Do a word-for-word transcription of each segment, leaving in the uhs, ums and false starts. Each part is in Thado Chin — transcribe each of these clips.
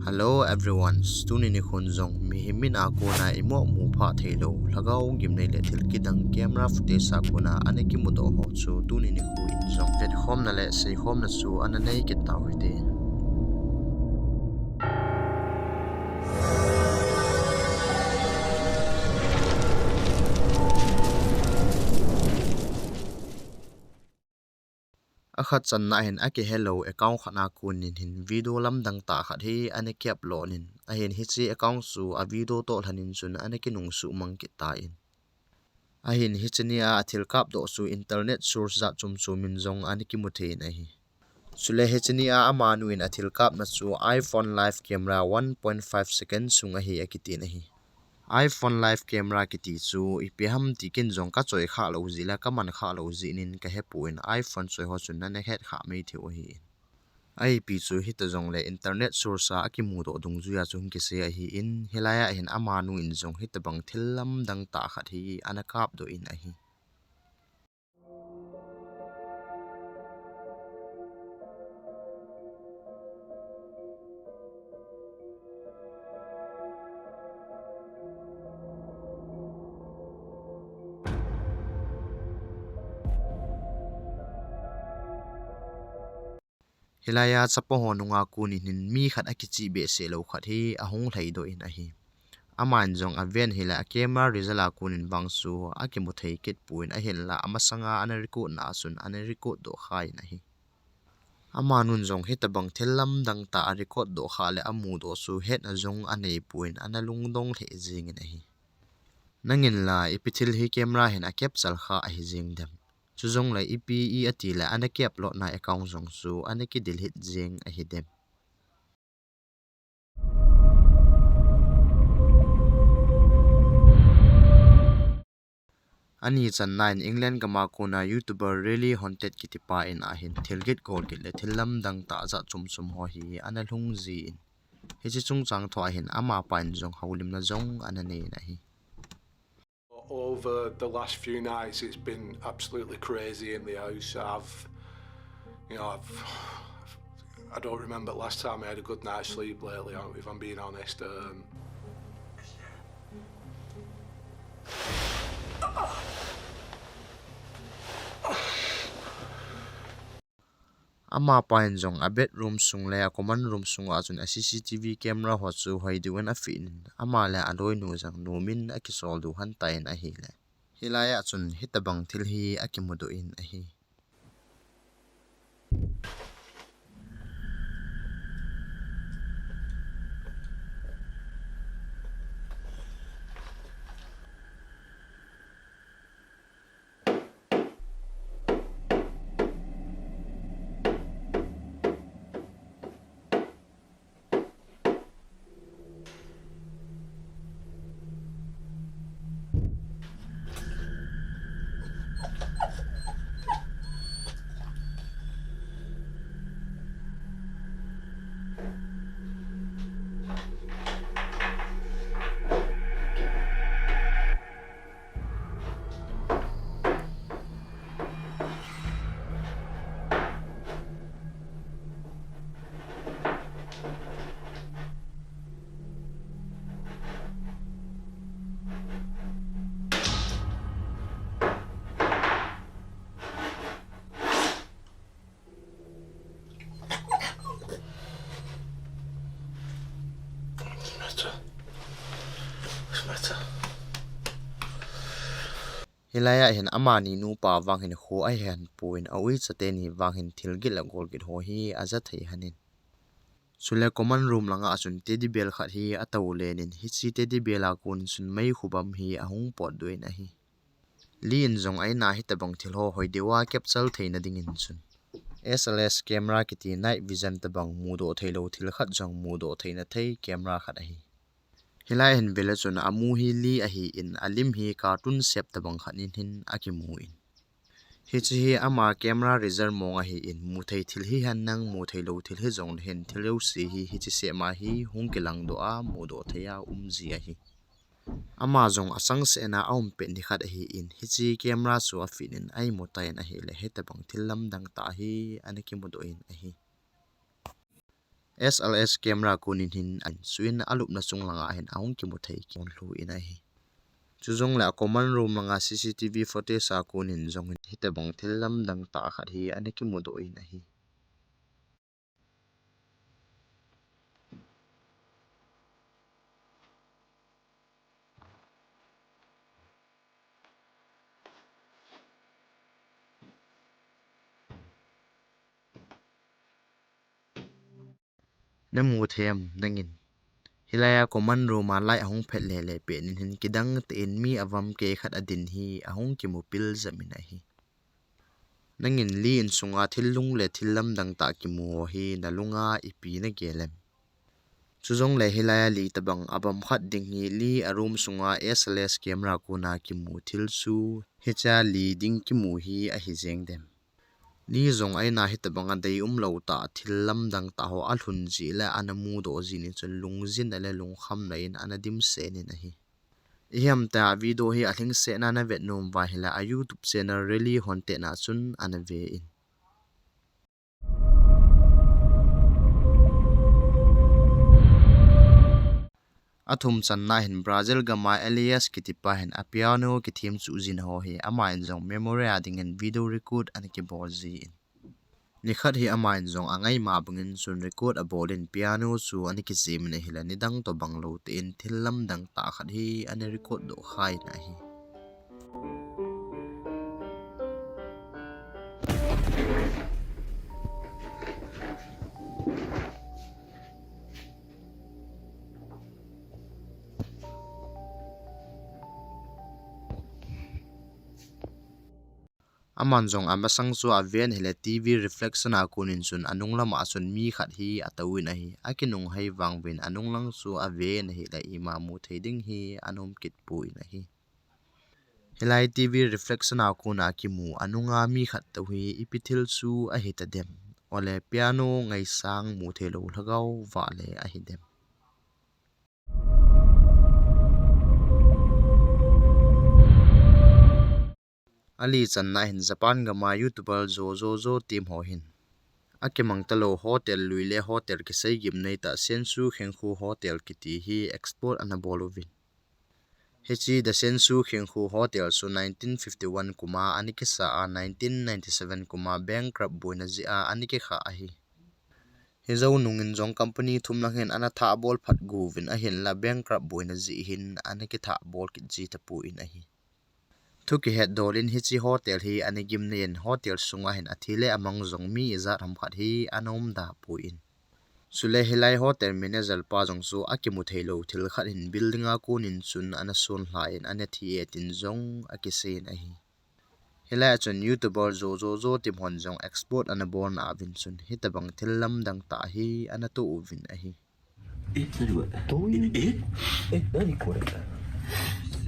Hello everyone, tuni nikhon jong mihem in a kona imo mu pha theilou, lhagao gimnei le thil kidang camera footage a kona ana kimudoh ho chu tuni nikho in jong vetkhomna le seikhomna chu ana nei kit tau hite. Akhat channa hin akihelou account khat a konin hin video lamdang tah khat hi ana ki-upload in, ahin hiche account chu a video toh lhon in chun ana kinung suhmang kit tan. Ahin hiche nia athil kapdoh chu internet source jat chom chom in jong ana kimu thei in ahi. Chule hiche nia amanu in athil kapna chu iPhone live camera one point five second sung ahi akitin ahi. iPhone live camera kiti chu ipi ham ti ken jong kachoi khalou jeh le kaman khalou jeh in kahepon iPhone choi ho chun nana het kha mai thei u ahi. Ipi chu hita jongle internet source a akimudoh dungjuia chu hung kisei ahin, hilai a hin amanu in jong hitabang thil lamdang tah khat hi ana kapdoh in ahi. Hilai a chapa ho nunga konin hin mi khat akicheh behseh lou khat hi ahung lhaidoh in ahi. Aman jong aven hile a camera result a konin vang chu akimu thei kit pon ahinla amasanga ana record na a chun ana record doh kha in ahi. Amanun jong hitabang thil lamdang tah a record doh kha le amudoh chu hetna jong anei pon ana lungdong lheh jeng in ahi. Nangin la ipi thil hi camera hin a capture kha ahi jeng dem. Chujongle ipi i ati le ana ki-upload na account jong chu ana ki-delete jeng ahi dem. Ani channa in England gam a kona YouTuber Really Haunted kiti pa in ahin thil git gol git le thil lamdang tah jat chom chom ho hi ana lhung jin. Hiche chungchang thua hin amapa in jong houlimna jong ana nei in ahi. Over the last few nights, it's been absolutely crazy in the house. I've, you know, I've, I don't remember the last time I had a good night's sleep lately, if I'm being honest. Um, Amapa in jong a bedroom sung le a common room sunga chun a C C T V camera ho chu hoi diu in afit in, ama le aloinu jong nom in akisol diu hanta in ahile. Hilai a chun hitabang thil hi akimudoh in ahi. Hilai a hin amani nupa vang hin kho ahi hih pon, a uichate ni vang hin thil gil a gol git ho hi aja thei hih in. Chule common room langa chun teddy bear khat hi atou len in, hiche teddy bear a kon chun meikhu bam hi ahung potdoh in ahi. Lee in jong a in a hitabang thil ho hoi diu a capture theina dingin chun S L S camera kiti night vision tabang mudoh theilou thil khat jong mudoh theina thei camera khat ahi. Hilai hin vele chun amu hi Lee ahin, alim hi cartoon shape tabang khat in hin akimu in. Hiche hi ama camera result mong ahin, muthei thil hi hen lang, mutheilou thil hijong le hin, thil jouse hi hiche shape ma hi hung kilang doh a, mudoh thei a um ji ahi. Ama jong achangseh a aum pet ni khat ahin, hiche camera chu afit in a imu tan ahile, hitabang thil lamdang tah hi ana kimudoh in ahi. S L S camera konin hin ahin suin alupna chung langa hin ahung kimu thei kihon lhu in ahi. Chujongle a common room langa C C T V footage a konin jong hin hitobang thil lamdang tah khat hi ana kimudoh in ahi. Namu thei em nangin? Hilai a common room a light ahung phet lele pet in hin kidang tah in mi avam kei khat adin hi ahung kimu pil jep in ahi. Nangin Lee insunga thil lung le thil lamdang tah kimu ho hi nalunga ipi nagel em? Chujongle hilai a Lee tobang abom khat ding hi Lee a room sunga S L S camera kona kimu thil chu hichea Lee ding kimu hi ahi jeng dem? Lee jong a-in a hitobang a deium lou tah thil lamdang tah ho alhun jeh le ana mudoh jeh in chun lungjin a le lungkhamna in ana dimset in ahi. Ihiam tia video hi alhingsetna navet nom uva ahile a YouTube channel Rally Haunted na chun ana ve in. Athum channa hin Brazil gama Elias kitipa hin a piano kithem chuh jin ho hi aman jong memory a dingin video record ana kibol jin. Nikhat hi aman jong angaima bangin chun record abol in piano chu ana kijem in ahile nidang tobang lou tah in thil lamdang tah khat hi ana record doh khan ahi. Aman jong amasang chu aven ahile T V reflection a konin chun anung lama chun mi khat hi atou in ahi. Akinung hai vang uvin anung lang chu aven ahile ima mu thei ding hi ana um kit pon ahi. Hilai T V reflection a kona kimu anunga mi khat tou hi ipi thil chu ahi tadem? Ole piano ngaisang mu thei lou lhagao vale ahi dem? Ali channa hin Japan gama YouTuber Jojojo team ho hin akimang talou hotel lui le hotel kisei gimnei tah Sensu Khengkhu Hotel kiti hi explore ana bol uvin. Hiche The Sensu Khengkhu Hotel chu nineteen fifty-one kuma ana kisa a nineteen ninety-seven kuma bankrupt boina jeh a ana kikha ahi. Hijou nungin jong company thum lang hin ana thah bol phat got uvin ahinla bankrupt boina jeh hin ana kithah bol kit ji tapon ahi. Thu kihet dol in hiche hotel hi ana gimnei in hotel sunga hin athi le amang jong mi ijat ham khat hi ana um da pon. Chule hilai hotel manager pa jong chu akimu thei lou thil khat hin building a konin chun ana sun lha in ana thi e tin jong akisei in ahi. Hilai a chun YouTuber Jojojo team hon jong explore ana bolna uvin chun hitobang thil lamdang tah hi ana toh uvin ahi. え、何これ？どういう、え、え、何これ？失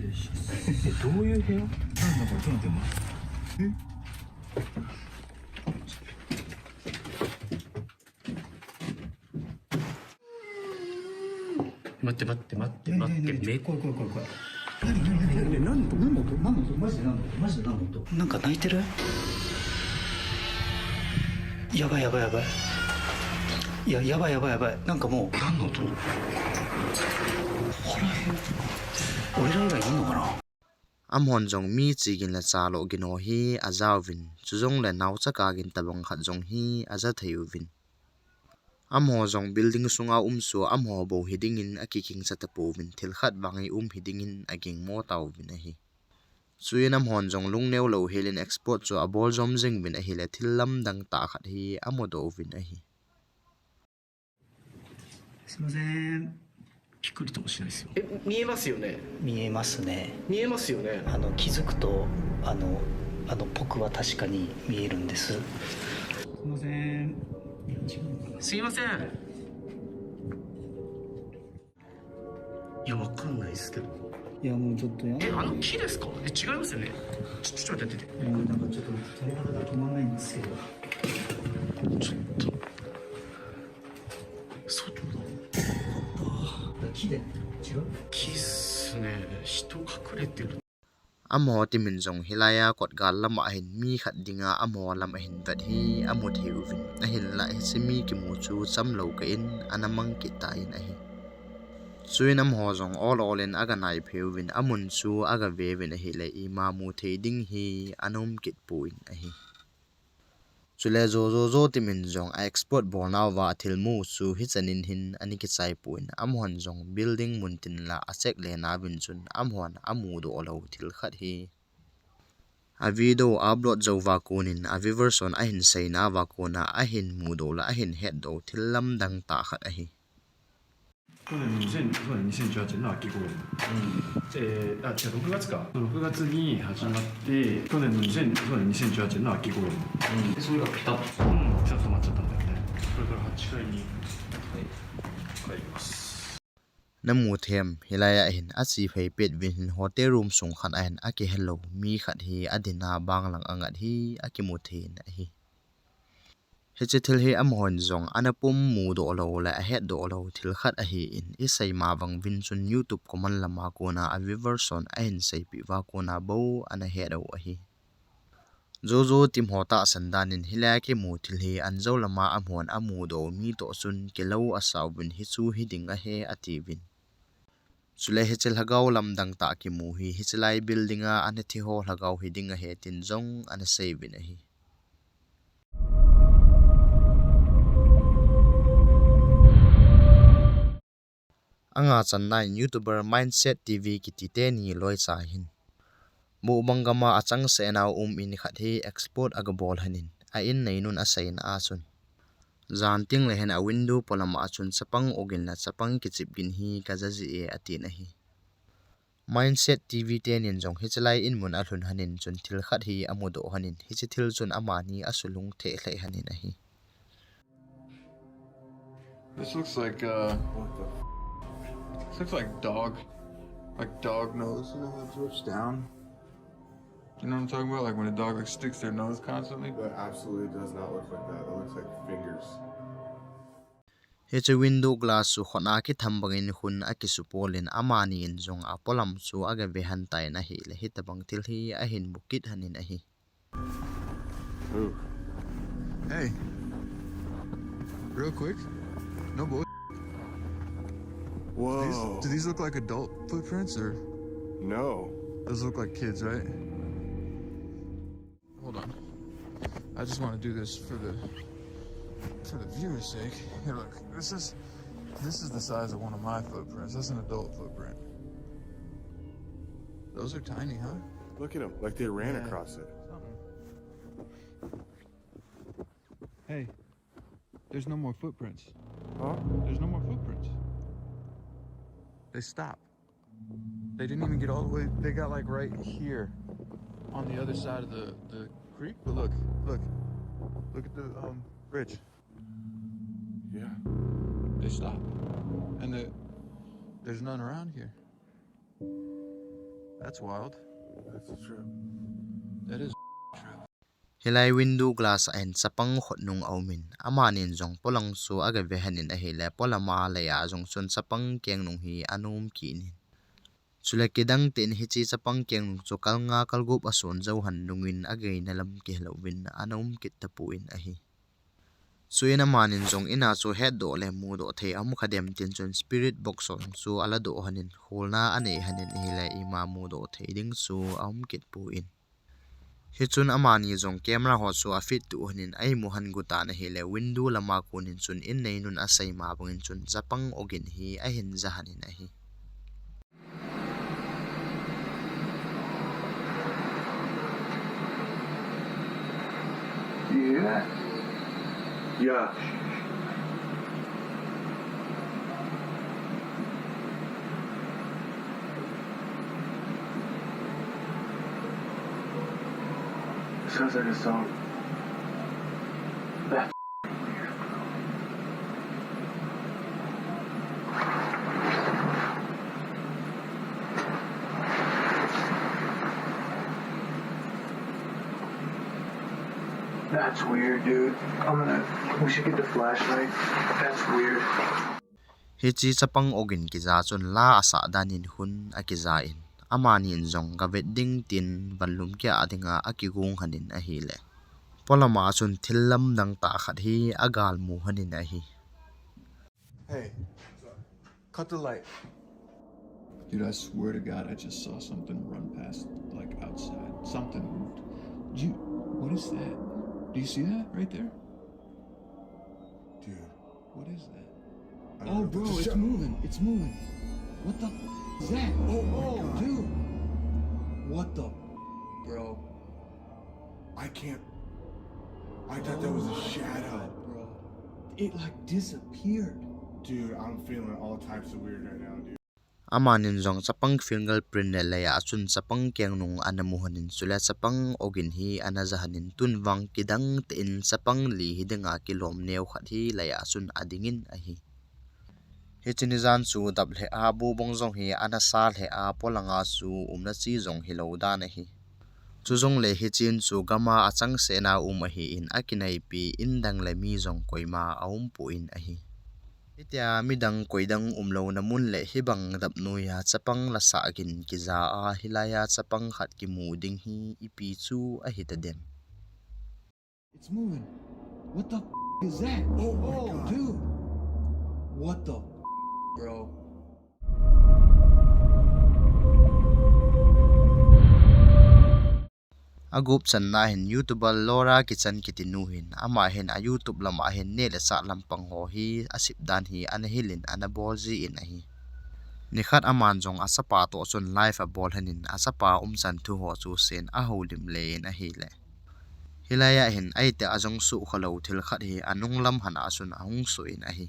礼します。え、どういう部屋？なんだこれ、手の手間。え？待って待って待って待って、ねえねえねえねえ、ちょ、怖い怖い怖い怖い。何何何何何の音？何の音？何の音？マジで何の音？マジで何の音？なんか鳴いてる？やばいやばいやばい。いや、やばいやばいやばい。なんかもう。何の音？ここら辺、俺ら以外いんのかな？ Amahon jong mi chigin le chaloh gin ho hi ajauvin, chujongle naocha kagin tobang khat jong hi aja thei uvin. Amaho jong building sunga um chu amaho bou hidingin akigingcha tapouvin, thil khat vang hi um hidingin agingmo tauvin ahi. Chuin amahon jong lungneo lou helin explore chu abol jom jing uvin ahile thil lamdang tah khat hi amudoh uvin ahi. すいません。びっくりともしないですよ。え、見えますよね。見えますね。見えますよね。あの、気づくと、あの、あの、僕は確かに見えるんです。すいません。いや、違うのかな。すいません。いや、わかんないですけど。いや、もうちょっとやめて。え、あの木ですか？え、違いますよね。ちょ、ちょっと待って、待って。いや、なんかちょっと鳥肌が止まんないんですけど。ちょっと。 外だ。木で、違う？木っすね。人隠れてる。Amaho team in jong hilai a kot gal lam a hin mi khat dinga amaho lam ahin vet hi amu thei uvin, ahinlah hiche mi kimu chu chamlou kah in ana mang kit tan ahi. Chuin amaho jong ol ol in aga nai phe uvin, amun chu aga ve uvin ahileh ima mu thei ding hi ana um kit pon ahi. Chule Jojo team in jong a explore bolnauva thil mu chu hichan in hin ana kichai pon, amahon jong building mun tin la a check le nauvin chun amahon amudoh lou thil khat hi a video upload jouva konin a viewers hon ahin seinauva kona ahin mudoh le ahin hetdoh thil lamdang tah khat ahi. 去年のにせん、そうだね、にせんじゅうはちねんの秋頃に。えー、あ、違う、ろくがつか。ろくがつに始まって、去年のにせん、そうだね、にせんじゅうはちねんの秋頃に。で、それがピタッと、うん、ピタッと止まっちゃったんだよね。これからはちかいに、はい、入ります。 Namu them, hilai a hin ache phei pet uvin hin hotel room sung khat a hin akihelou mi khat hi adin a bang lang angat hi akimu thei in ahi. Hiche thil hi amahon jong ana pum mudoh lou le ahetdoh lou thil khat ahin, isei ma bang uvin chun YouTube comment lama kona a viewers hon ahin seipeh uva kona bou ana het u ahi. Jojo team ho tahsan dan in hilai a kimu thil hi anjou lama amahon amudoh mi toh chun kilou asa uvin hichu hiding ahi atiuvin. Chule hiche lhagao lamdang tah kimu hi hiche lai building a ana thi ho lhagao hiding ahi tin jong ana sei uvin ahi. Anga channa in YouTuber Mindset TV kiti teni loicha hin mukbang gam a achangseh nau um in khat hi explore aga bol lhonin, a in neinun aseina a chun, jan teng le hin a window polam a chun chapang ogin le chapang kichep gin hi kaja jie atin ahi. Mindset TV tenin jong hiche lai in mun alhun lhonin chun thil khat hi amudoh lhonin, hiche thil chun amani asulung theh lheh lhonin ahi. This looks like, uh, what the f-? This looks like dog, like dog nose. You know how it drips down? You know what I'm talking about? Like when a dog, like, sticks their nose constantly? That absolutely does not look like that. That looks like fingers. Hiche window glass chu khut a kitham bangin khun akisupol in amani in jong a polam chu aga ve lhon tan ahile hitabang thil hi ahin mu kit lhonin ahi. Ooh. Hey. Real quick. No bull. Whoa. These, do these look like adult footprints or? No. Those look like kids, right? Hold on. I just want to do this for the for the viewer's sake. Here, look. This is this is the size of one of my footprints. That's an adult footprint. Those are tiny, huh? Look at them, like they ran across it. Hey, there's no more footprints. Huh? There's no more footprints. They stopped. They didn't even get all the way. They got, like, right here on the other side of the, the creek. But look, look, look at the, um, bridge. Yeah. They stopped. And the, there's none around here. That's wild. That's a trip. That is a trip. Hilai window glass a hin chapang khut nung aumin, amanin jong polang chu aga ve lhonin ahile, polam a lei a jong chun chapang keng nung hi ana um kit in. Chule kidang tah in hiche chapang keng nung chu kal nga kal gup ason jou lhon nungin ageina lam kihelouvin ana um kit tapon ahi. Chuin amanin jong in a chu hetdoh le mudoh thei aum kha dem tin chun spirit box jong chu aladoh lhonin, kholna anei lhonin ahile ima mudoh thei ding chu aum kit pon. Hichun amani jong camera ho chu afit tuh lhonin, a imu lhon gu tan ahile, window lama konin chun in neinun asei ma bangin chun chapang ogin hi ahin ja lhonin ahi. You hear that? Yeah. Sounds like a song. That That's weird, dude. I'm gonna, we should get the flashlight. That's weird. Hiche chapang ogin kija chun la asah danin khun akija in, Amanin jong gavet ding tin vanlum kia a dinga akigong hanin ahile, polama chun thil lamdang tah khat hi agalmu hanin ahi. Hey, cut the light. Dude, I swear to God, I just saw something run past, like, outside. Something moved. Did you, what is that? Do you see that right there? Dude, what is that? I don't know. Oh, bro, it's moving. It's moving. What the f-, is that? Oh my God. Oh, dude. What the f-, bro? I can't. I thought that was a shadow. Oh my God, bro. It, like, disappeared. Dude, I'm feeling all types of weird right now, dude. Amanin jong chapang fingerprint le leiya chun chapang kengnung ana mu hanin, chule chapang ogin hi ana ja hanin, tun vang kidang tein chapang li hi dinga kilom neo khat hi leiya chun adingin ahi. Hiche nijan chu dap lheh a, bu bong jong hi ana sa lheh a, polanga chu umna chi jong hilou dan ahi. Chujongle hiche in chu gama achangseh na um ahin, akinaipi in dang le mi jong koima aumpon ahi. Hitia midang koidang umlouna mun le hibang dap noiya chapang lasah gin kija a, hilaiya chapang khat kimu ding hi ipi chu ahitadem. It's moving. What the f-, is that? Oh my God. Oh, dude. What the f-, bro? Agup channa hin YouTuber Laura Kitchen kiti nu hin, ama hin a YouTube lama hin neh le chah lampang ho hi asep dan hi ana hilin ana bol jin ahi. Nikhat aman jong achapa toh chun live abol hanin, achapa umchan thu ho chu seiyin ahoulim len ahile, hilaiya hin aite ajong sukha lou thil khat hi anunglam hana chun ahung soh in ahi.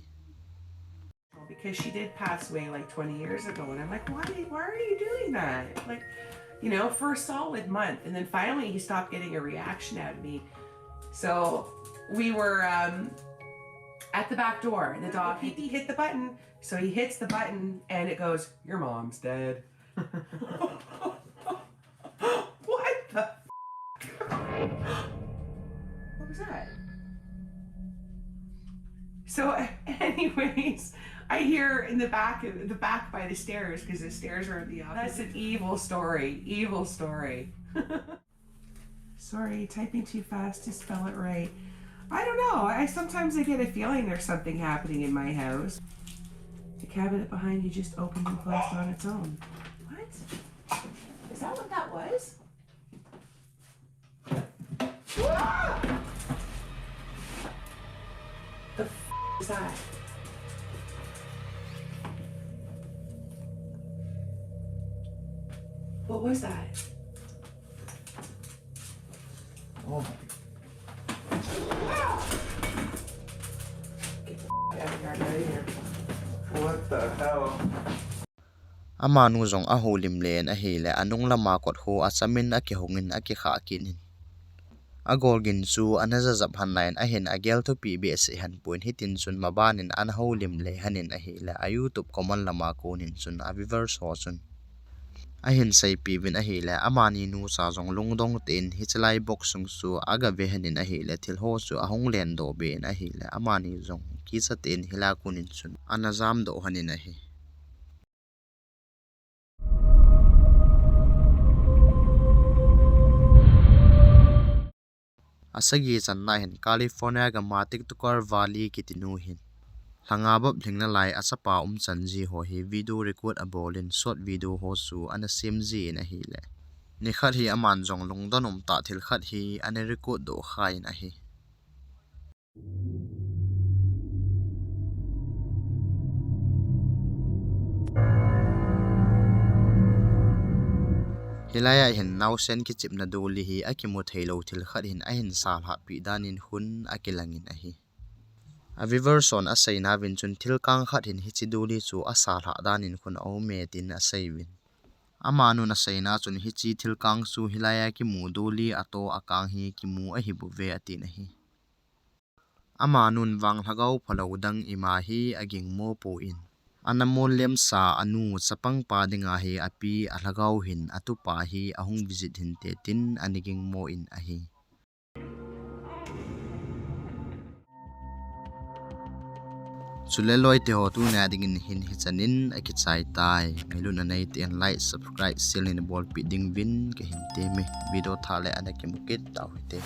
Because she did pass away, like, twenty years ago, and I'm like, "Why, why are you doing that?" Like, you know, for a solid month, and then finally he stopped getting a reaction out of me. So we were, um, at the back door, and the dog, he, he hit the button. So he hits the button, and it goes, "Your mom's dead." What the f-? What was that? So, anyways, I hear in the back, the back by the stairs, 'cause the stairs are in the office. That's an evil story, evil story. Sorry, typing too fast to spell it right. I don't know. I, sometimes I get a feeling there's something happening in my house. The cabinet behind you just opened and closed on its own. What? Is that what that was? Ah! The f-, is that? What was that? Oh my. Get the f-, out of here. I'm out of here. What the hell? Amanu jong ahoulim len ahile, anung lama kot ho achamin akihongin akikhah kit in. Agol gin chu ana jajap hon lai in ahin agel thupi behseh hon pon, hitin chun maban in ana houlim le hon in ahile, a YouTube comment lama konin chun a viewers ho chun ahin seipi uvin ahile, amani nucha jong lungdong tah in hichelai box sung chu agave hon in ahile, thil ho chu ahung lendoh be in ahile, amani jong kicha tah in hilai a konin chun ana jamdoh hon in ahi. Asagi channa hin California gama TikToker Valley kiti nu hin lhanga bep lhing nalai achapa umchan ji ho hi video record abolin short video ho chu ana sem jin ahile, nikhat hi aman jong lungdon umtah thil khat hi ana record doh khan ahi. Hilai a hin naosen kichepna doli hi akimu theilou thil khat hin ahin salhah pi dan in khun akilang in ahi. A viewers hon aseina uvin chun thil kang khat hin hiche doli chu asalhah dan in khun aume tin asei uvin. Amanun aseina chun hiche thil kang chu hilai a kimu doli a to a kang hi kimu ahi bouve atin ahi. Amanun vang lhagao phalou dang ima hi agingmo pon, ana mol lemsa anu chapang pa dinga hi api a lhagao hin atupa hi ahung visit hinte tin ana gingmo in ahi. Chule loite ho, tunia dingin hin hichan in akichai tai. Ngailutna neite in like, subscribe, share neibolpeh ding uvin kahin temme. Video thah le ana kimu kit tau hite.